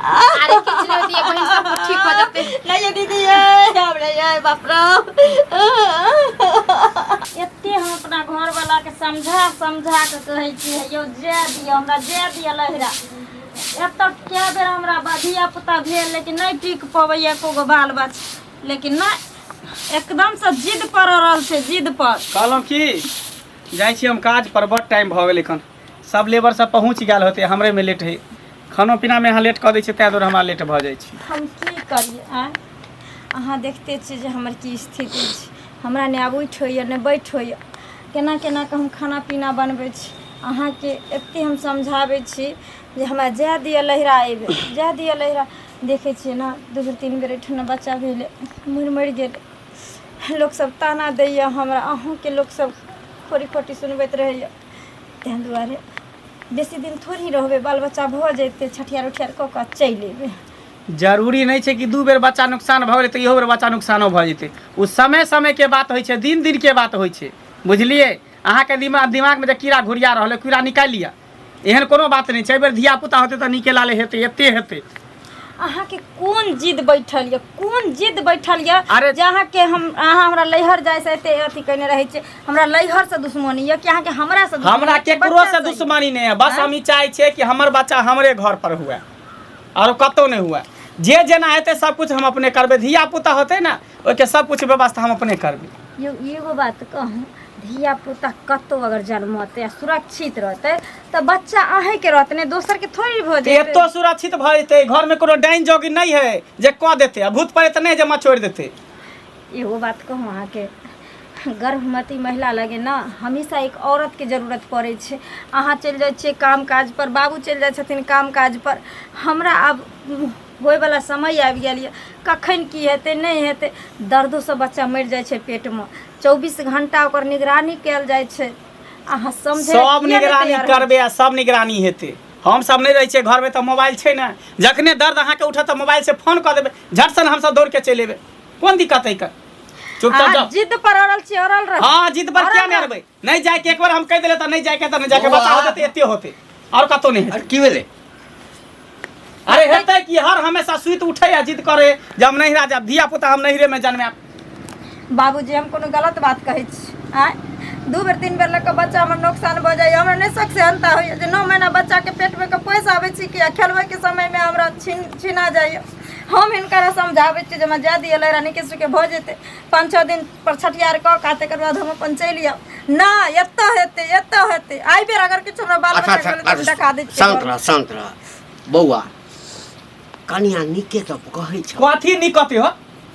अरे किछु नहि होतै बहिन सब कुछ ठीक हो जेतै। नहीं ये दीदी ये हमरे ये बाप रे। एते हम अपना घरवाला के समझा समझा के कहै छियै, यौ जाय दिअ हमरा, जाय दिअ लहिरा। एतऽ कए बेर हमरा धिया पुता भेल, लेकिन नहि टिक पबैया एको गो बाल बच्चा, लेकिन नहि एकदमसँ जिद पर अड़ल छै, जिद पर। कहलहुँ की जाइ छी हम काज पर, बड टाइम भऽ गेल एखन, सब लेबर सब पहुँच गेल होतै, हमरेमे लेट हइ। खानो पीनामे अहाँ लेट कऽ दै छियै, ताहि दुआरे हमरा लेट भऽ जाइ छै। हम की करियै आँय, अहाँ देखते छियै जे हमर की स्थिति छै। हमरा नहि आब उठि होइए नहि बैठ होइए, केना केना कऽ हम खाना पीना बनबै छी। अहाँके एतेक हम समझाबै छी जे हमरा जाय दिअ लहिरा, एहिबेर जाय दिअ लहिरा। देखै छियै ने, दू बेर तीन बेर एहिठिना बच्चा भेलै, मरि मरि गेलै। लोकसभ ताना दैए हमरा, अहूँके लोकसभ खोरी खोटी सुनबैत रहैए। ताहि दुआरे बेसी दिन थोड़ी रहबै, बाल बच्चा भऽ जेतै, छठियार उठियार कऽ कऽ चलि अयबै। जरूरी नहि छै कि दू बेर बच्चा नुकसान भऽ गेलै तऽ इहो बेर बच्चा नुकसानो भऽ जेतै। ओ समय समयके बात होइ छै, दिन दिनके बात होइ छै, बुझलियै? अहाँके दिमागमे जे कीड़ा घुरिया रहल है, कीड़ा निकालि लिअ, एहन कोनो बात नहि छै। एहि बेर धिया पुता होतै तऽ नीके लाले हेतै, एते हेतै। अहाँके कोन जिद बैठल यऽ, कोन जिद बैठल यऽ? अरे जे अहाँके हम अहाँ हमरा लैहर जाइ से एते अथी कयने रहै छियै, हमरा लैहर से दुश्मनी यऽ कि अहाँके हमरा से दुश्मनी हमरा यऽ कि केकरो बच्चा से से यऽ? दुश्मनी नहि है, बस हम ई चाहै छियै कि हमर बच्चा हमरे घर पर हुए आरो कतहु नहि हुए। जे जेना हेतै सब कुछ हम अपने करबै। धिया पुता होतै ने, ओहिके सब कुछ व्यवस्था हम अपने करबै। यौ एगो बात कहूँ, धिया पुता कतहु अगर जन्मतै आ सुरक्षित रहतै तऽ बच्चा अहीँके रहतै ने, दोसरके थोड़ी भऽ जेतै। एतो सुरक्षित भऽ जेतै, घरमे कोनो डाइन जोगिन नहि है जे कऽ देतै, आ भूत प्रेत नहि जे मचोड़ि देतै। एगो बात कहूँ अहाँके, गर्भवती महिला लगे ने हमेशा एक औरतके जरूरत पड़ै छै। अहाँ चलि जाइ छियै काम काज पर, बाबू चलि जाइ छथिन काम काज पर, हमरा आब होइवला समय आबि गेल यऽ, कखन की हेतै नहि हेतै। दर्दोसँ बच्चा मरि जाइ छै पेटमे, 24 घंटा ओकर निगरानी कयल जाइ छै। अहाँ समझै लए सब किया नहि निगरानी तैयार होइ करबै आ सब निगरानी हेतै। हम सब नहि रहै छियै घरमे तऽ मोबाइल छै ने, जखने दर्द अहाँके उठत तऽ मोबाइल से फोन कऽ देबै, झट सन हमसब दौड़ के चलि एबै। कोन दिक्कत है एकर? चुपचाप अहाँ जाओ। जिद पर अड़ल छी, अड़ल रह। हाँ, जिद पर अड़ल किया नहीं रह। अड़बै? नहीं जाए के एक बार हम कह देले तऽ नहीं जाए के, तऽ नहीं जाए के। बौआ। बच्चा होते एते होते और कतौ नहीं हेतै। अरे की भेलै? अरे हेतै कि हर हमेशा सुति उठे आ जिद करे जे हम नहिरा जायब, धिया पुता हम नहिरे में जन्मायब। बाबूजी हम कोनो गलत बात कहै छी? आँय, दू बेर तीन बेर लऽ कऽ बच्चा हमर नोकसान भऽ जाइए, हमरा नहि शौक सेहनता होइए जे 9 महीना बच्चाके पेटमे कऽ पोसि आबै छी कि आ खेलबैके समयमे हमरा छीन छिना जाइए। हम हिनकरा समझाबै छी जे हमरा जाय दिअ लहरा, नीके सुखे भऽ जेतै, 5-6 दिन पर छठियार कऽ कऽ तकर बाद हम अपन चलि आयब। नहि एतऽ हेतै, एतऽ हेतै। एहि बेर अगर किछु हमरा बाल अच्छा बच्चा अच्छा भेलै तऽ हम देखा दै छियै शान्त घरमे। रह, शान्त रह बौआ, कनिया नीके तऽ कहै छ। कथी नीक कथी हो?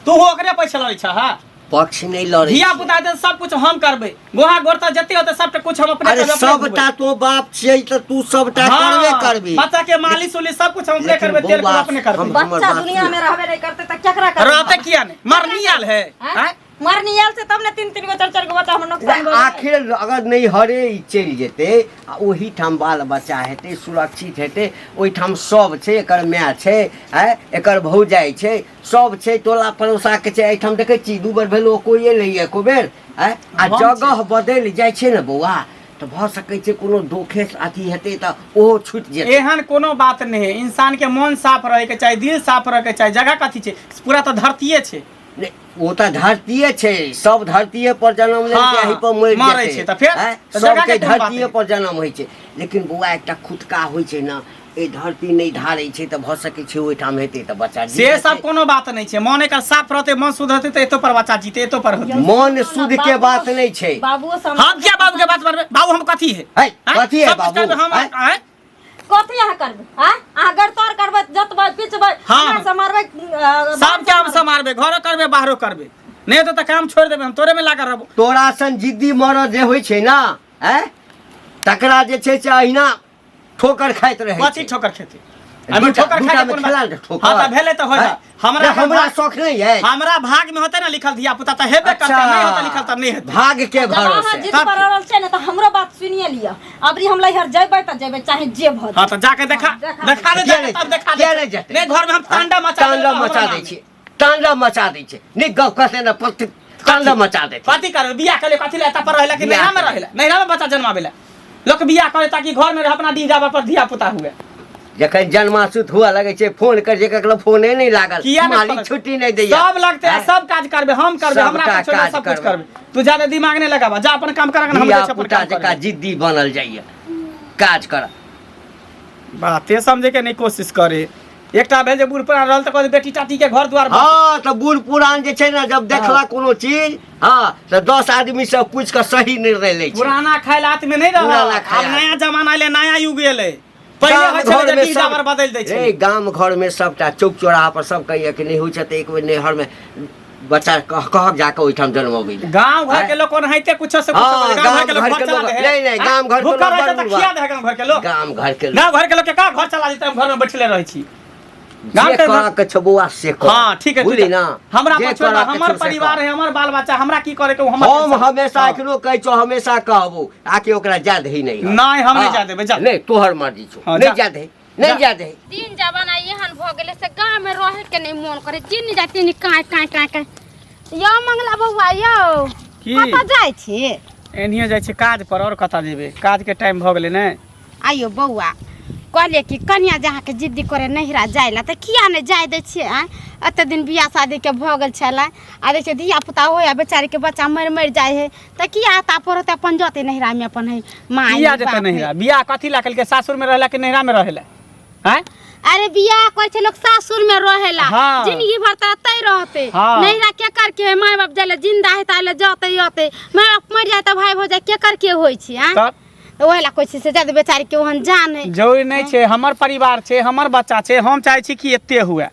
तू ओकरे पैसा लड़ै छ? हाँ, पक्ष नहि लड़ै धिया छियै। पुता हेतै सब कुछ हम करबै, गोहा गोर तऽ जते होतै सबटा कुछ हम अपने अरे करबै, अपने सबटा घुमबै। तो बाप छियै तऽ तू सबटा करबे करबी। बच्चा के मालिश उलिश सब कुछ हम अपने लेकिन करबै, तेल बौआ, कुल अपने करबै। हमर बच्चा बात दुनिया सुन। में रहबे नहीं करते तऽ केकरा करबै? रहते किया नहीं, मरनी आयल है? आँय? आँय? मरनी आयल छै तब ने तीन तीन गो चारि चारि गो बच्चा हमर नुकसान भऽ गेलै। आखिर अगर नैहरे ई चलि जेतै आ ओहिठाम बाल बच्चा हेतै, सुरक्षित हेतै, ओहिठाम सब छै, एकर माय छै, आँय, एकर भौजाइ छै, सब छै, टोला पड़ोसाके छै। एहिठाम देखै छी दू बेर भेल ओ कोइए नहि एको बेर, आँय। आ हम छी। जगह बदलि जाइ छै ने बौआ, तऽ भऽ सकै छै कोनो दोखे अथी हेतै तऽ ओहो छुटि जेतै। एहन कोनो बात नहि है, इंसान के मन साफ रहे के चाही, दिल साफ रहे के चाही। जगह कथी छै, पूरा तऽ धरतीये छै। नहि, ओ तऽ धरतीये छै, सब धरतीये पर जन्म लेलकै, एहि पर मरि मरै जेतै। छै तऽ फेर? आँय? तऽ जगह सबके के कोन बात धरतीये है? पर जन्म होइ छै, लेकिन बौआ एकटा खुटका होइ छै ने, एहि धरती नहि धारै छै तऽ भऽ सकै छै ओहिठाम हेतै तऽ बच्चा जी से जेतै। सब कोनो बात नहि छै। मन एकर साफ रहतै, मन शुद्ध रहतै तऽ एतो पर बच्चा जीते, एतो पर होतै। मन शुद्ध के बात नहि छै। बाबुओ समझ हम किया बाबू के बात मानबै? बाबू हम कथी है? है, आँय? कथी है सब कुछ बाबू? करबै हम। आँय? आँय? कथी अहाँ करबै? आँय? अहाँ गड़तौर करबै, जोतबै पिचबै, हाँ। हमरा समारबै, सब काम समारबै, घरो करबै बाहरो करबै, नहि हेतै तऽ काम छोड़ि देबै, हम तोरे में लागल रहबो। तोरा सन जिद्दी मरद जे होइ छै ना, आँय, तकरा जे छै से अहिना ठोकर खाइत रहै कथी छै। ठोकर खेतै? अभी दूटा ठोकर दूटा खाय के मे कोन खेला बात? ने ठोकर। हाँ तऽ भेलै तऽ होय। आँय? हमरा नहि, हमरा शौक नहि है। हमरा भाग में होतै ने लिखल धिया पुता तऽ हेबे करतै, नहि होतै लिखल तऽ नहि हेतै। भाग के जब अहाँ भरोसे जिद पर अड़ल छै ने तऽ हमरो बात सुनिए लिअ। अबरी हम लैहर जेबै तऽ जेबै, चाहे जे भऽ हाँ तऽ जाके देखा, देखा देखा दे किया जाके, नहि तब देखा दे। किया नहि जेतै? नहीं घर में हम तांडा मचा देबै, तांडव हमरा मचा नाम दै छै, तांडव मचा दै छै, नहि गप कहते ने पति तांडव मचा दै छै। कथी करबै? बियाह करे कथी ला एतऽ पर रहै ला कि बियाह नैहरा में करे। रहै ला? नैहरा में बच्चा जन्माबै ला लोक बियाह करे, ताकि घर में रह अपना डीह डाबर पर धिया पुता हुए। जखन जन्मासुत हुआ लगै छै फोन कर जे ककरो फोने नहि लागल किया नहि मालिक पड़ल? छुट्टी नहि दैया सब लगते आँय? सब काज करबे हम करबे हमरा सबटा पर छोड़ दे, काज सब कुछ करबै। करबे तू ज्यादा दिमाग नहीं लगाबा जा अपन काम कर हम धिया जाइ छी अपन पुता काम जकाँ करबै। जिद्दी बनल जाइए काज कर बाते समझे के नहीं कोशिश करे एकटा भेल जे बूढ़ पुरान रहल तऽ कहत बेटी टाटी के घर द्वार हँ तऽ बूढ़ पुरान जे छै ने जब देखलक कोनो चीज हँ तऽ 10 आदमी से पूछि कऽ सही निर्णय लै छै पुराना खायल हाथ में नहीं रहल पुराना आब खायल। नया जमाना एलै नया युग एलै पहिले गाम होइ छलै जे घरमे डीह सब डाबर बदलि दै रे छलै गाम घरमे सबटा चौक चौराहा पर सब कहैया कि नहि होइ छै तऽ एक बेर नैहरमे बच्चा कहक जाकऽ ओहिठाम जन्मबै लए। गांव घर के लोग ओनाहिते कुछो से कुछो हाँ, बोले, गांव घर के लोग गाम घर घर के चला लोग- दे नहीं, नहीं, गाम घर के भूखा लोग रहै छै बड़ तऽ खिया दे गांव घर के लोग गाम घर के लोग गांव घर के लोग के का घर चला जेतै हम घर में बैठले रहै छी गाम जे के करऽ के छौ बौआ से कर हाँ ठीक है बुझली ना हमरा जे पर छोड़ दे, करऽ के हमर छौ से परिवार कर। है हमर बाल बच्चा हमरा की करे के उ हमर हम टेंशन। हमेशा हाँ। एखनो कहै छौ हमेशा कहबो आकि ओकरा जा दही नहीं नहीं, हम नहीं हाँ। जा देबै, जा। नहीं तोहर मर्जी छौ हाँ, नहीं जा। जा दही नहीं जा। जा दही दिन जमाना एहन भऽ गेलै से गाँवमे रहै के नहि मोन करै जिन जाय तिन काँय काँय काँय काँय। यौ मंगला बौआ यौ की? कतऽ जाइ छी एनहियो जाइ छी काज पर और कतऽ जेबै काज के टाइम भऽ गेलै ने आइयो बौआ कहलियै कि कनिया जे अहाँके जिद्दी करे नैहरा जाय लए तऽ किया नहि जाय दै छियै आँय एते दिन बियाह शादीके भऽ गेल छलै आ देखियौ धिया पुता होइ आ बेचारीके बच्चा मरि मरि जाइ हइ तऽ किया आता पर होतै अपन जतै नैहरामे अपन हइ माय किया हइ, जेतै बाप हइ। नैहरा बियाह कथी लए केलकै सासुर में रहला कि नैहरा में रहेला आँय अरे बियाह करै छै लोग सासुर में रहेला हाँ। जिंदगी भर तऽ एतै रहतै हाँ। नैहरा के कर के माय बाप जाले जिंदा है ताले जतै अतै माय बाप मरि जाय तऽ भाय भौजाइ के कर के होइ छै आँय तब तऽ ओहि लए कहै छी से जादे बेचारी के ओहन जान है जरूरी नहि छै हमर परिवार छै हमर बच्चा छै हम चाहै छी कि एते हुए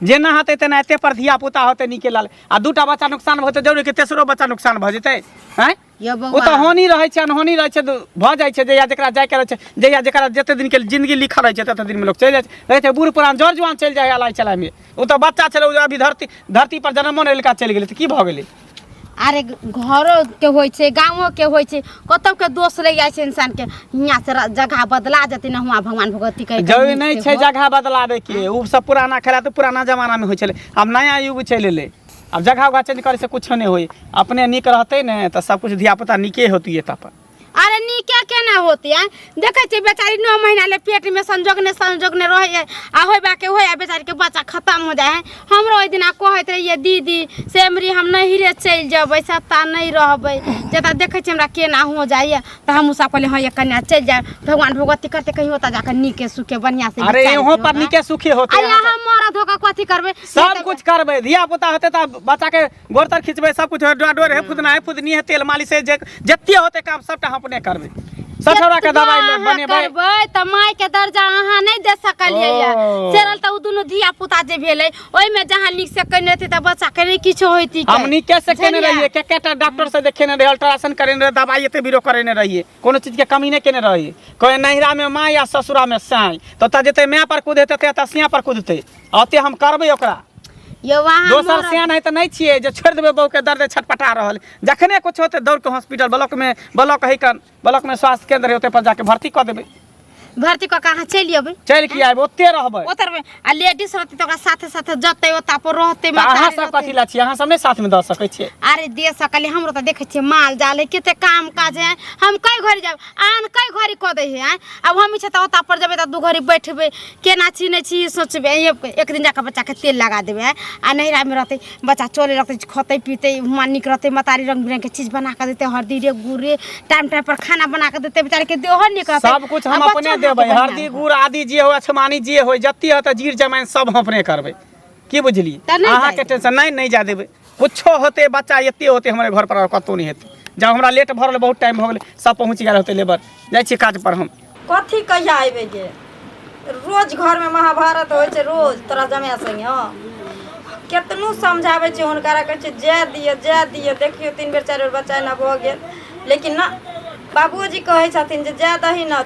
जेना हेतै तेना एते पर धिया पुता होतै नीके लाल आ दूटा बच्चा नुकसान भऽ जेतै जरूरी कि तेसरो बच्चा नुकसान भऽ जेतै आँय यौ ओ बौआ तऽ होनी रहै छै अनहोनी रहै छै तऽ भऽ जाइ छै जहिया जकरा जाइके रहै छै जहिया जकरा जते दिनके जिंदगी लिखल रहै छै तते दिनमे लोक चलि जाइ छै रहै छै बूढ़ पुरान जर जुआन चलि जाइ है अलाइ चलाइमे ओ तऽ बच्चा छलै ओ अभी धरती धरती पर जनमो नहि लेलका चलि गेलै तऽ की भऽ गेलै अरे घरो के होइ छै गाँवो के होइ छै कतौ के दोष लागि जाइ छै इंसान के हियाँ से जगह बदला जेतै ने हुआँ भगवान भगवती कहि कऽ जरूरी नीक नहि से छै हो। जगह बदलाबे के ओ सब पुराना खेला तऽ पुराना जमानामे होइ छलै आब नया युग चलि एलै आब जगह उगह चेंज करै से कुछो नहि होइ अपने नीक रहतै ने तऽ सब कुछ धिया पुता नीके होतियै तऽ अपन अरे नीके केना होते आँय देखै छियै बेचारी 9 महीना ले पेट में संजोग ने संजोग ने रहै है आ होइबा के होय आ बेचारी के बच्चा खत्म हो जाए है हमरो ओहि दिना कहैत रहियै दीदी से एमरी हम नहिरे चलि जेबै सत्ता नहि रहबै जतऽ देखै छियै हमरा केना हो जाइए तऽ हमहूँ सब कहलियै हँ ये कन्या चलि जायब भगवान भगवती करते कहीं होता जाकर नीके सुखे बढ़िया से अरे बेचारी इहो के पर होगा। नीके सुखी होते आ यहाँ मरद होकर कथी करबै सब कुछ करबै धिया पुता होते तऽ बच्चा के गोर तर खिचबै सब कुछ डोर डोर है फुदना है फुदनी है तेल मालिश है जे जते होते काम सबटा हम अपने करबै सठौरा के दवाई ले अहाँ बनेबै करबै तऽ माय के दर्जा अहाँ नहि दे सकलियै ओ। या सेरल तऽ ओ दुनू धिया पुता जे भेलै ओहिमे जहाँ नीक से केने रहतै तऽ बच्चा के नहि किछो होइती हम नीके से केने रहियै के केटा डॉक्टर से देखेने रहियै अल्ट्रासाउंड करेने रहियै दवाई एते बीरो करेने रहियै कोनो चीज के कमी नहि केने रहियै कहे नैहरा में माँ या ससुरा में साँय तऽ ओतऽ जेतै माय पर कूदेतै तते एतऽ सियाँ पर कूदतै ओते हम करबै ओकरा यौ अहाँ दोसर मरद- सियान है तऽ नहि छियै जे छोड़ि देबै बहूके दर्द छटपटा रहल जखने कुछ होतै दौड़ के हॉस्पिटल ब्लॉकमे ब्लॉक है कन ब्लॉकमे स्वास्थ्य केंद्र है ओतऽ पर जाके भर्ती कऽ देबै भर्ती कऽ के अहाँ चलि अयबै चलि की आयब ओते रहबै ओतऽ रहबै आ लेडीज रहतै तऽ ओकरा साथे साथे जतै ओतऽ पर रहतै तऽ अहाँ महतारी सब रहतै। कथी लए छियै अहाँ सब नहि साथमे दऽ सकै छियै अरे दे सकली हमरो तऽ देखै छियै माल जाल है कते काम काज है हम कई घड़ी जाब आन कई घड़ी कऽ दै है आँय आब हम छै तऽ ओतऽ पर जेबै तऽ दू घड़ी बैठबै केना छी नहि छी सोचबै एक दिन जाकऽ बच्चाके तेल लगा देबै आँय आ नैहरामे रहतै बच्चा चले लगतै खतै पीतै हुआँ नीक रहतै महतारी रङ्ग बिरङ्गके चीज बना कऽ देतै हरदी रे गुड़ रे टाइम टाइम पर खाना बना कऽ देतै बेचारीके देहो नीक रहतै सब कुछ हम आ बच्चो अपने अहाँके देबै बढ़िआँ हरदी गुड़ आदि जे होइ अछमानी जे होइ जते होतै जीर जमाइन सब हम अपने करबै की बुझलियै तऽ नहि अहाँके जाय टेंशन नहि नहि जाय देबै कुछो होतै बच्चा एते होतै हमरे घर पर आओर कतहु नहि हेतै जब हमरा लेट भऽ रहल बहुत टाइम भऽ गेलै सब पहुँच गेल होतै लेबर जाइ छियै काज पर हम कथी कहिया अयबै गे रोज घरमे महाभारत होइ छै रोज तोरा जमाय संगे हँ केतनो समझाबै छियै हुनका कहै छियै जाय दिअ जाय दिअ देखियौ 3 बेर 4 बेर बच्चा एना भऽ गेल लेकिन ना बाबूजी कहै छथिन जे जाय दही ने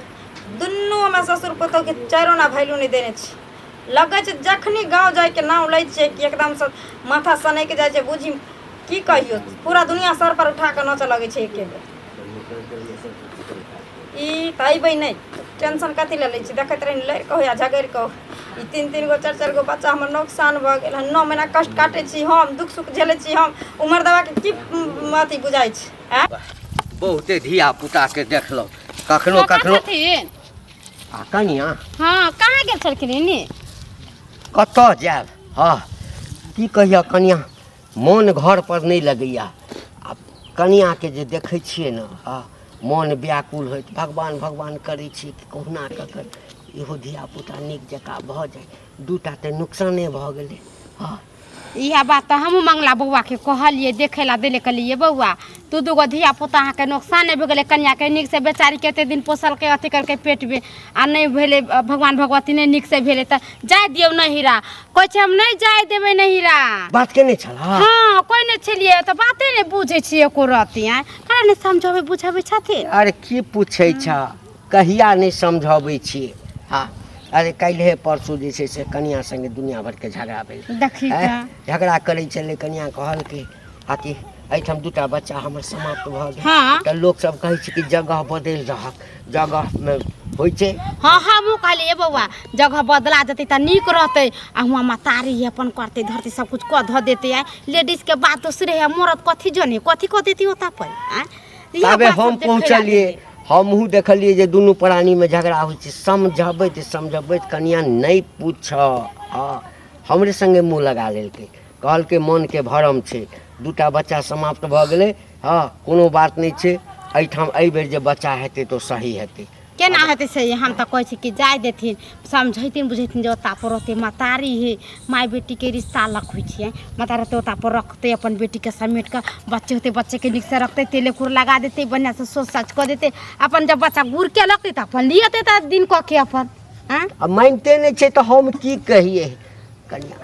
दुनू हमरा ससुर पुतोहके 4 आना वैल्यू नहि देने छै लगै छै जखनी गाँव जाइके नाम लै छियै कि एकदमसँ माथा सनकि जाइ छै बुझी की कहियौ पूरा दुनिया सर पर उठा कऽ नाचऽ लगै छै एके बेर ई तऽ अयबै नहि टेंशन कथी लए लै छी देखैत रही लड़ि कऽ या झगड़ि कऽ ई 3-3 गो 4-4 गो बच्चा हमर नोकसान भऽ गेल हन 9 महीना कष्ट काटै छी हम दुःख सुख झेलै छी हम उमर दबाके की अथी बुझाइ छै आँय बहुते धिया पुताके देखलहुँ कखनो कखनो छथिन आ कनिया हाँ कहाँ गेल छलखिन एने? कतऽ जायब? हँ, की कहिया कनिया, मोन घर पर नहि लगैया। आ कनियाके जे देखै छियै ने, हँ, मोन व्याकुल होइत भगवान भगवान करै छियै कि कहुना कऽ कऽ इहो धियापुता नीक जकाँ भऽ जाय। दूटा तऽ नुकसाने भऽ गेलै। हँ, इएह बात तऽ हमहूँ मंगला बौआके कहलियै, देखै लए देले, कहलियै बौआ दू दू गो धिया पुता अहाँके नोकसाने भऽ गेलै। कनियाके नीकसँ बेचारीके एते दिन पोसलकै, अथी करलकै पेटमे, आ नहि भेलै, भगवान भगवती नहि नीकसँ भेलै, तऽ जाय दियौ नहिरा। कहै छै हम नहि जाय देबै नहिरा। बात केने छलऽ? हँ, कोइ नहि छलियै तऽ बाते नहि बुझै छियै एको रत्ती। आँय, करा नहि समझबै बुझबै छथिन? अरे की पूछै छ, कहिया नहि समझबै छियै। हँ, अरे काल्हिए परसू जे छै से कनिया संगे दुनिया भरिके झगड़ा भेलै। देखी आँय, तऽ झगड़ा करै छलै कनिया, कहलकै आ कि एहिठाम दूटा बच्चा हमर समाप्त भऽ गेल। हँ। तऽ लोकसभ कहै छै कि जगह बदलि रहक, जगहमे होइ छै। हँ, हमहूँ कहलियै बौआ जगह बदला जेतै तऽ नीक रहतै, आ हुआँ महतारी है, अपन करतै धरतै सब कुछ कऽ धऽ देतै। आँय, लेडीजके बात दोसरे है, मरद कथी जने कथी कऽ देतै ओतऽ पर। आँय, इएह ताबे बात सब हम देखै लए पहुँचलियै, देलियै। हमहूँ देखलियै जे दुनू प्राणीमे झगड़ा होइ छै। समझबैत समझबैत कनिया नहि पूछ, हँ, हमरे सङ्गे मुँह लगा लेलकै। कहलकै मनके भरम छै, दूटा बच्चा समाप्त भऽ गेलै, हँ, कोनो बात नहि छै, एहिठाम एहिबेर जे बच्चा हेतै तऽ ओ सही हेतै। केना हेतै से? हम तऽ कहै छी कि जाय देथिन, समझैथिन बुझैथिन जे ओता पर रहतै, महतारी है, माय बेटीके रिश्ता अलग होइ छै। महतारी रहतै ओता पर, रखतै अपन बेटीके समेट कऽ, बच्चे होतै बच्चेके नीकसँ रखतै, तेले कुर लगा देतै, बढ़िआँसँ सोच साच कऽ देतै। अपन जब बच्चा गुड़के लगतै तऽ अपन लियतै, तऽ दिन कऽ के अपन। आँय, आ मानिते नहि छै तऽ हम की कहियै कनिया?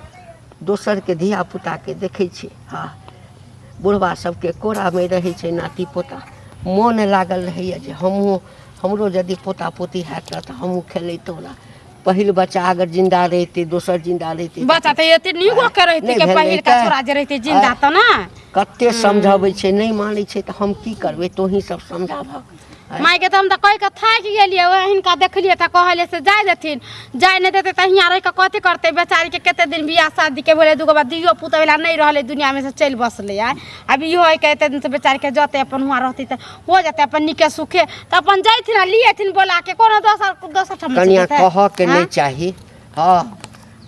दोसरके धियापुताके देखै छियै, हँ, बुढ़बा सबके कोरामे रहै छै नाती पोता, मोन लागल रहैए जे हमहूँ, हमरो यदि पोता पोती हैत तऽ हमहूँ खेलैतहुँ रह। पहिल बच्चा अगर जिन्दा रहितै, दोसर जिन्दा रहितै, बच्चा तऽ एते नीको के रहितै नहि के भेल पहिलका रहितै। छोरा जे रहितै जिन्दा तऽ ने। कते समझबै छै, नहि मानै छै, तऽ हम की करबै? तोही सब समझाबह। मायके तऽ हम तऽ कहि कऽ थाकि गेलियै। ओएह हिनका देखलियै तऽ कहलियै से जाय देथिन। जाय नहि देतै तऽ हियाँ रहि कऽ कथी करतै बेचारीके? कते दिन बियाह शादीके भेलै, दूगो बाद धियो पुतो भेलै, नहि रहलै, दुनियामे से चलि बसलै। आइ आब इहो हइ कि एते दिनसँ बेचारीके जतै, अपन हुआँ रहतै तऽ हो जेतै अपन नीके सुखे, तऽ अपन जैथिन आ लिएथिन बोलाके, कोनो दोसर दोसर ठाम कनिया, कहऽके नहि चाही, हँ,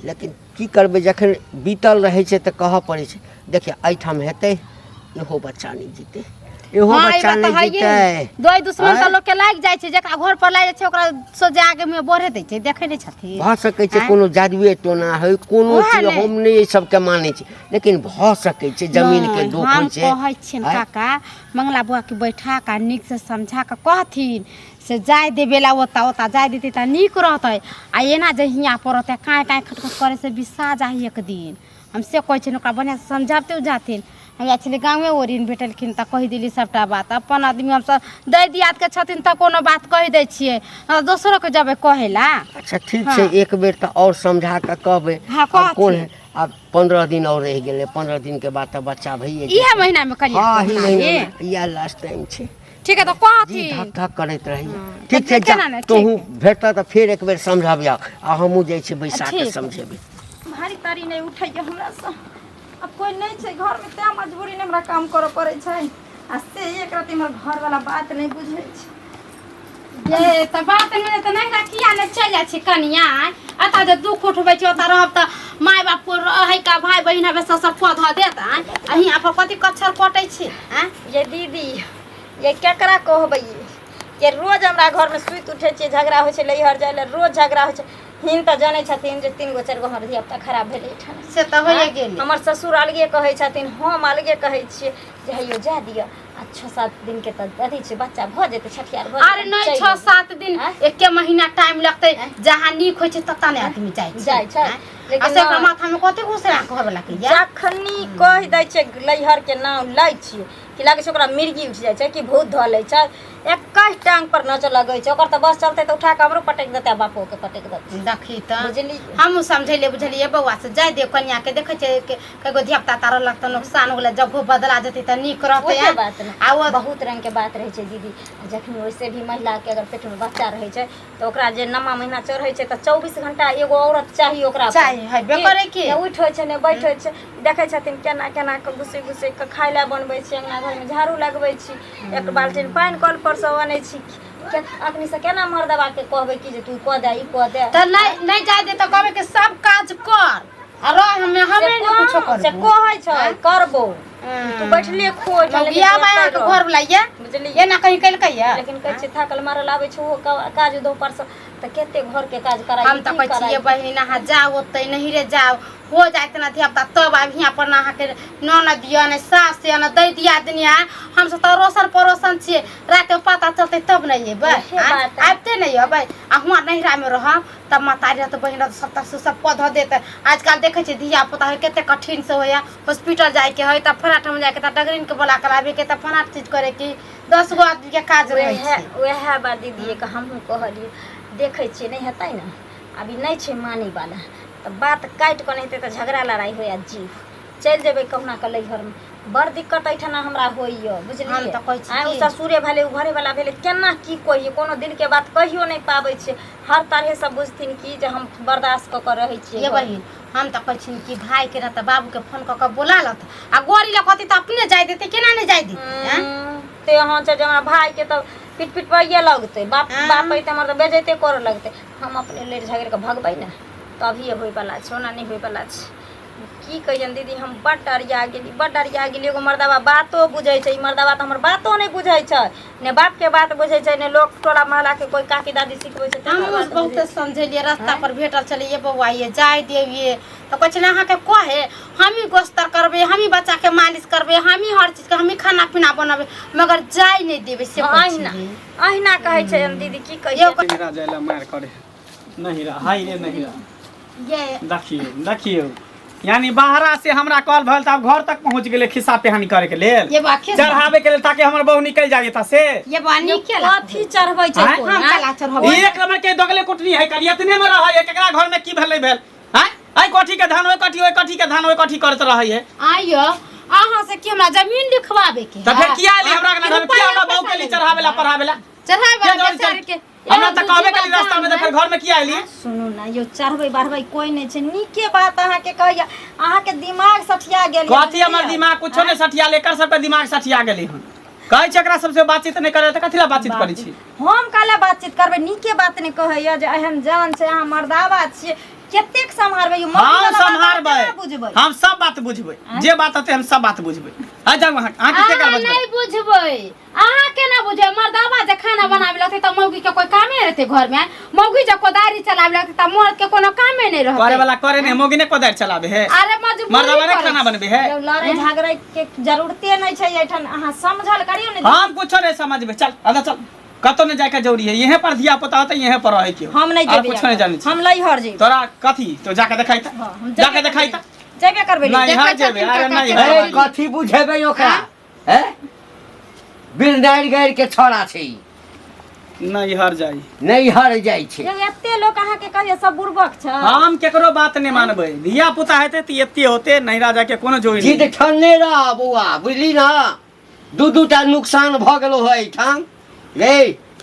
लेकिन की करबै, जखन बीतल रहै छै तऽ कहऽ पड़ै छै। देखिए, एहिठाम हेतै, इहो बच्चा नहि जीतै, इहो हँ, ई बच्चा बात तऽ नहि हइए। जीतै। दोय दुश्मन तऽ आँय? लोकके लागि जाइ छै, जकरा घर पर लागि जाइ छै ओकरा सोझे आगे मुँहे बढ़े दै छै, देखै नहि छथिन? भऽ सकै छै आँय? कोनो जादुए टोना होइ, कोनो ओएह चीज। ने। हम नहि एहि सबके मानै छी, लेकिन भऽ सकै छै जमीनके नहि, दोख हम होइ छै। कहै छियनि आँय? काका, मंगला बौआके बैठा कऽ नीकसँ समझा कऽ कहथिन से जाय देबे ला ओतऽ, ओतऽ जाय देतै तऽ नीक रहतै। आ एना जे हियाँ पर रहतै, काँय काँय खटखट करै से बिसा जाही एक दिन। हम से कहै छियनि, ओकरा बढ़िआँसँ समझाबते उझाथिन। हम जाइ छलियै गाँवे, ओरिन भेटलखिन तऽ कहि देली सभटा बात। अपन आदमी हमसभ दै दियादके छथिन तऽ कोनो बात कहि दै छियै, दोसरोके जेबै कहै लए। अच्छा, ठीक छै। हँ। एक बेर तऽ आओर समझा कऽ कहबै। हँ, आब कोन कहथिन। है, आब 15 दिन आओर रहि गेलै, 15 दिनके बाद तऽ बच्चा भइए इएह जेतै। महीनामे कनिया हँ, के एही होना महीनामे ये। इएह लास्ट टाइम छै। ठीक है, तऽ जी कहथिन। धक धक करैत रहैए। हँ, ठीक तऽ छै, जा केना ने, ठीक। तोहूँ भेटतह तऽ फेर एक बेर समझबिह, आ हमहूँ जाइ छी बैसा कऽ ठीक। समझेबै। भारी तारी नहि उठैए हमरासँ, आब कोइ नहि छै घरमे, तैँ मजबूरी नहि हमरा काम करऽ पड़ै छै। आ से एक रति हमर घरवला बात नहि बुझै छै। ये तऽ बात नहि तऽ नहि, किया नहि चलि जाइ छी कनिया? एतऽ जे दुःख उठबै छी, ओतऽ रहब तऽ माय बाप को रहै का, भाय बहिन हवे सब सब कऽ धऽ देत। आँय, आ हियाँ पर कथी कच्छर कटै छी? आँय ये दीदी, ये केकरा कहबै? ये रोज हमरा घरमे सुति उठै छियै, झगड़ा होइ छै। नैहर जाइ लए रोज झगड़ा होइ छै। हिन तऽ जनै छथिन जे तीन गो चारि गो हमर धियापुता खराब भेलै एहिठाम। से तऽ होइए गेलै। हमर ससुर अलगे कहै छथिन, हम अलगे कहै छियै जे हैयो जाय दिअ, आ 6-7 दिनके तऽ अथी छै, बच्चा भऽ जेतै, छठियार भऽ अरे जेतै, नहि, चलि 6 जेबै। 7 दिन, आँय? एके महीना टाइम लगतै। जहाँ नीक होइ छै ततऽ ने आदमी जाइ छै। जाइ छै, आँय? लेकिन आ से ओकरा नहि। माथामे कते घुसरा घरवला के या जखनी कहि दै छै नैहरके नाम लै छियै कि लागै छै ओकरा मिर्गी उठि जाइ छै कि भूत धऽ लै छै, 21 टांग पर नचऽ लगै छै। ओकर तऽ बस चलतै तऽ उठा कऽ हमरो पटकि देतै आ बापोके पटकि देतै। देखी तऽ। बुझलियै? हमहूँ समझेलियै बुझलियै बौआ से जाय दियौ कनियाके, देखै छियै कएगो धियापुता तारा लगतै, नुकसान हो गेलै, जगहो बदला जेतै तऽ नीक रहतै। ओहे बात ने। आ ओ बहुत रंगके बात रहै छै दीदी। आ जखनी ओइसे भी महिलाके अगर पेटमे बच्चा रहै छै तऽ ओकरा जे 9वां महीना चढ़ै छै तऽ 24 घंटा एगो औरत चाही ओकरा पर। चाही, हेबे करै की। ने उठि होइ छै, ने बैठ होइ छै। देखै छथिन केना केना कऽ घुसि घुसि कऽ खाय लए बनबै छी, अङ्गना घरमे झाड़ू लगबै छी, एक बाल्टीन पानि कल पर सँ अनै छी। अखनी से केना मर्दबा के कहबै कि जे तू कऽ दे, ई कऽ दे? तऽ नहि नहि जाय दे तऽ कहबै कि सब काज कर आ रह, हमे हमे से नहि कुछो कहाँ- से करबो। कहै छै करबो, तू बैठले खो एहिठाम, लेकिन मौगिया बा एतऽ अहाँके रह। घर वाला ये बुझलियै? एना कहीं केलकै ये? लेकिन कहै छै थाकल मारल आबै छै ओहो काज उद्योग पर से, तऽ कते घर के काज कराइ, हम तऽ की कहै छियै कराइ? बहिन, अहाँ जाउ ओतै, नहीं रे जाउ, हो जाइत ना धिया पुता तब आब हियाँ पर ना अहाँके ननद यऽ, ने सास यऽ, ने दै दियादनी यऽ। हमसब तऽ अड़ोसन पड़ोसन छियै, रातिमे पता चलतै तब ने अयबै। ओहे बात है। आबिते नहि अयबै आ हुआँ नैहरामे रहब तब महतारी रहत, बहिन रहत, सबटा से सब कऽ धऽ देत। आजकल देखै छियै धिया पुता होइ कते कठिनसँ होइए, हॉस्पिटल जाइके हइ तऽ फलाँ ठाम जाइके, तऽ डगरीनके बोला कऽ लाबैके, तऽ फलाँ चीज करैके, 10 गो आदमीके काज रहै वएह छै। वएह बात दीदीके हमहूँ कहलियै, देखै छियै नहि हेतै ने, अभी नहि छै मानैवला तऽ बात काटि कऽ नहि हेतै तऽ झगड़ा लड़ाइ होय आ जीव चलि जेबै कहुना कऽ नैहरमे। बड़ दिक्कत एहिठिना हमरा होइए, बुझलियै? हम तऽ कहै छी आँय, ओ की- ससुरे भेलै, ओ घरेवला भेलै, केना की कहियै, कोनो दिलके बात कहियो नहि पाबै छियै। हर तरहसँ बुझथिन कि जे हम बर्दाश्त कऽ कऽ रहै छियै ये घरमे। बहिन, हम तऽ कहै छियनि कि भाइके ने तऽ बाबूके फोन कऽ कऽ बोला लत आ गोरी लऽ कहतै तऽ अपने जाय देतै, केना नहि जाय देतै? आँय? ते अहाँ छै जे हमरा भाइके तऽ पिट पिट पाइए लगतै बाप। आँय? बाप अइतै हमर तऽ बेजैते करऽ लगतै। हम अपने लड़ि झगड़ि कऽ भगबै ने तभिए होइवला छै, ओना नहि होइवला छै। की कहियनि दीदी, हम बड्ड अरिया गेली, बड्ड अरिया गेली। एगो मर्दबा बातो बुझै छै, ई मर्दबा तऽ हमर बातो नहि बुझै छै, ने बापके बात बुझै छै, ने लोक टोला मोहल्लाके कोइ काकी दादी सिखबै छै तेकर हमहूँ बात बुझै बहुते समझेलियै, रास्ता पर भेटल छलै, ये बौआ ये जाय देबियै तऽ कहै छलै अहाँके कहे हमही गोस्तर करबै, हमही बच्चाके मालिश करबै, हमही हर चीजके, हमही खाना पीना बनेबै, मगर जाय नहि देबै से छै। कहै अहिना छलै। अहिना कहै छै दीदी, की कहियै? नहिरा जाय ला मारि करे, नहिरा हाय रे नहिरा। ये देखियौ देखियौ, यानी बाहरा से हमरा कॉल भेल तऽ आब घर तक पहुँच गेलै खिस्सा पेहानी करे के लेल, ये बा खिस्सा चढ़ावे के लेल, ताकि हमर बहू निकल जाय एतऽ से। ये बा नीके ला कथी चढ़बै छै आँय? कोइ, हम आँय? कला चढ़बै। ई एक नंबर के दगले कुटनी है, कल इतने में रहै है, केकरा घर में की भेल नहीं भेल हैं, एहि कोठी के धान ओहि कोठी, ओहि कोठी के धान ओहि कोठी करैत रहै है। आइयो अहाँ से की हमरा जमीन लिखवाबे के तऽ फेर किया एली हमरा अंगना घर में? किया हमरा बहू के लिए चढ़ावे ला पढ़ावे ला? चढ़ावे किया वाला जरूरी बेचारे के हमरा तऽ कहबे करी रास्ता में, तऽ फेर घर में किया एली? सुनू ने यौ, चढ़बै बढ़बै कोइ नहि छै। नीके बात अहाँके कहैया, अहाँके दिमाग सठिया गेल यऽ, कथी हमर बुझलियै? दिमाग कुछो नहि सठिया, एकर सबके दिमाग सठिया गेलै हन। कहै छै एकरा सबसे बातचीत नहि करे, तऽ कथी ला बातचीत करै छी? हम काले बातचीत करबै? नीके बात नहि कहैया जे एहन जान छै, अहाँ मर्दावा छियै, कतेक सम्हारबै यौ? मर्द हम वाला बात अहाँ सम्हारबै। केना बुझबै? हम सब बात बुझबै, जे बात होतै हम सब बात बुझबै। आ जाउ अहाँ, अहाँके के अहाँ करबै? नहि बुझबै, अहाँ केना बुझबै? मर्दावा जे खाना बनाबे लगतै तऽ मौगी के कोई कामे रहतै घरमे? मौगी जे कोदारी चलाबे लगतै तऽ मर्द के कोनो कामे नहि रहतै? करे वाला करे नहीं, मौगी ने कोदारि चलाबे है? अरे मजबूरी मर्दावा ने करै खाना छै। बनबे है? यौ, लड़ाई झगड़े के जरूरते नहि छै एहिठाम, अहाँ समझल करियौ ने। हम कुछो नहीं समझबे, चल अदा चल, कतौ नहीं जाए के जरूरी है, यहीं पर धिया पुता होते, यहीं पर रहे के हो। हम नहि और जेबै, कुछो नहीं जाने छी। हम लैहर जेबै। तोरा कथी तो जाके देखाई ता। हाँ, हम जाके देखाई ता। जेबे करबै। नहीं देखै हर जेबे छथिन अरे काका नहीं के। हर ए, कथी बुझेबै ओकरा? हैं, बिरदारि गारि के छौड़ा छै ई। नहीं हर जाई। नहि हर जाइ छै। यौ, एते लोक अहाँके कहैया सब बुड़बक छै। हम केकरो बात नहीं मानबै, धिया पुता हेतै तऽ एते होते, नैहरा जाके कोनो जरूरी जिद नहीं। ठनने रह बौआ, बुझली ना? दू दू टा नुकसान भऽ गेलो है एहिठाम रे।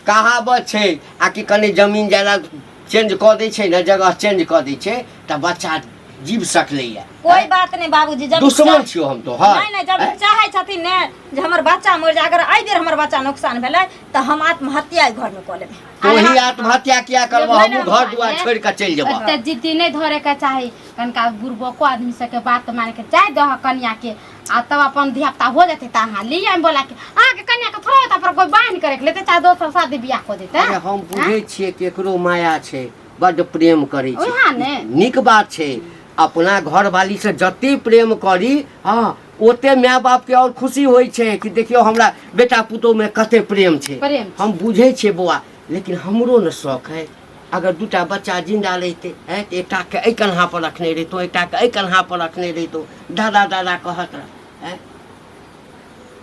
कहावत छै आ कि कनि जमीन जायदाद चेंज कऽ दै छै ने, जगह चेंज कऽ दै छै तऽ बच्चा जीव सकलैया। कोई बात नहीं बाबूजी, जब दुश्मन छियो हम तो हर नहीं नहीं, जब चाहे छथिन ने जे हमर बच्चा मरि जाय, अगर एहि बेर हमर बच्चा नुकसान भेलै तऽ हम आत्महत्या एहि घरमे कऽ लेबै। तोही आत्महत्या किया करबह? हमहूँ घर दुआर छोड़ि कऽ चलि जेबह। एते जिद्दी नहि धरे के चाही, कनिका बुड़बको आदमी सबके बात मान के जाय दह कनिया के, आ तब अपन धिया पुता हो जेतै तऽ अहाँ ली आबि बोला के। अहाँके कनिया के थोड़ा होता पर कोई बान्हि के राखि लेतै, चाहे दोसर शादी बियाह कऽ देतै। अरे हम बुझै छियै केकरो माया छै, बड्ड प्रेम करै छै। ओएह ने। नीक बात छै, अपना घरवाली से जते प्रेम करी, हँ, ओते माय बापके आओर खुशी होइ छै कि देखियौ हमरा बेटा पुतोहमे कते प्रेम छै। प्रेम छै। हम बुझै छियै बौआ, लेकिन हमरो ने शौक है, अगर दूटा बच्चा जिन्दा रहितै है तऽ एकटाके एहि कन्हा पर रखने रहितहुँ, एकटाके एहि कन्हा पर रखने रहितहुँ, दादा दादा कहत रह। हैं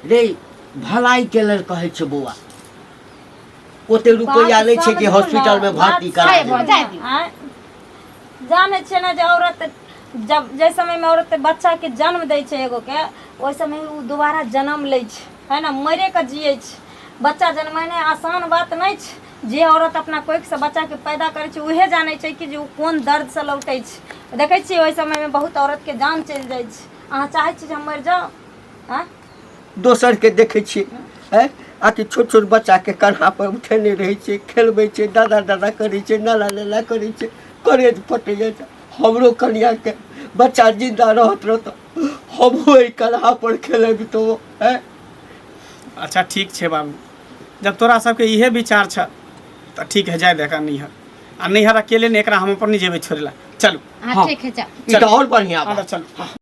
रे, भलाइके लेल कहै छै बौआ, ओते रुपैआ नहि छै कि हॉस्पिटलमे भर्ती करा सही भऽ देबै। जाय दियौ। आँय? जानै छियै ने जे औरत जब जाहि समयमे औरत बच्चाके जन्म दै छै एगोके, ओहि समय ओ दोबारा जन्म लै छै, है ने? मरिके जियै छै। बच्चा जन्मेनाइ आसान बात नहि छै। जे औरत अपना कोखिसँ बच्चाके पैदा करै छै उहे जानै छै कि जे ओ कोन दर्दसँ लौटै छै। देखै छियै ओहि समयमे बहुत औरतके जान चलि जाइ छै। अहाँ चाहै छी जे हम मरि जाउ? आँय? दोसरके देखै छियै, हैं? आकि छोट छोट बच्चाके कन्हापर उठेने रहै छै, खेलबै छै, दादा दादा करै छै, नाला नाला करै छै, करेज फटैए। हमरो कनियाके बच्चा जिन्दा रहत रहत हमहूँ एहि कन्हापर खेलबितहुँ। आँय, अच्छा ठीक छै बाबू, जब तोरा सबके इहे विचार छ तऽ ठीक है, जाय दे नैहर। आ नैहर अकेले नहि, एकरा हम अपन नहि जेबै छोड़ै ला। चलू। हाँ, ठीक है, जाओ। ई तऽ आओर बढ़िआँ हाँ, बात। तऽ चलू।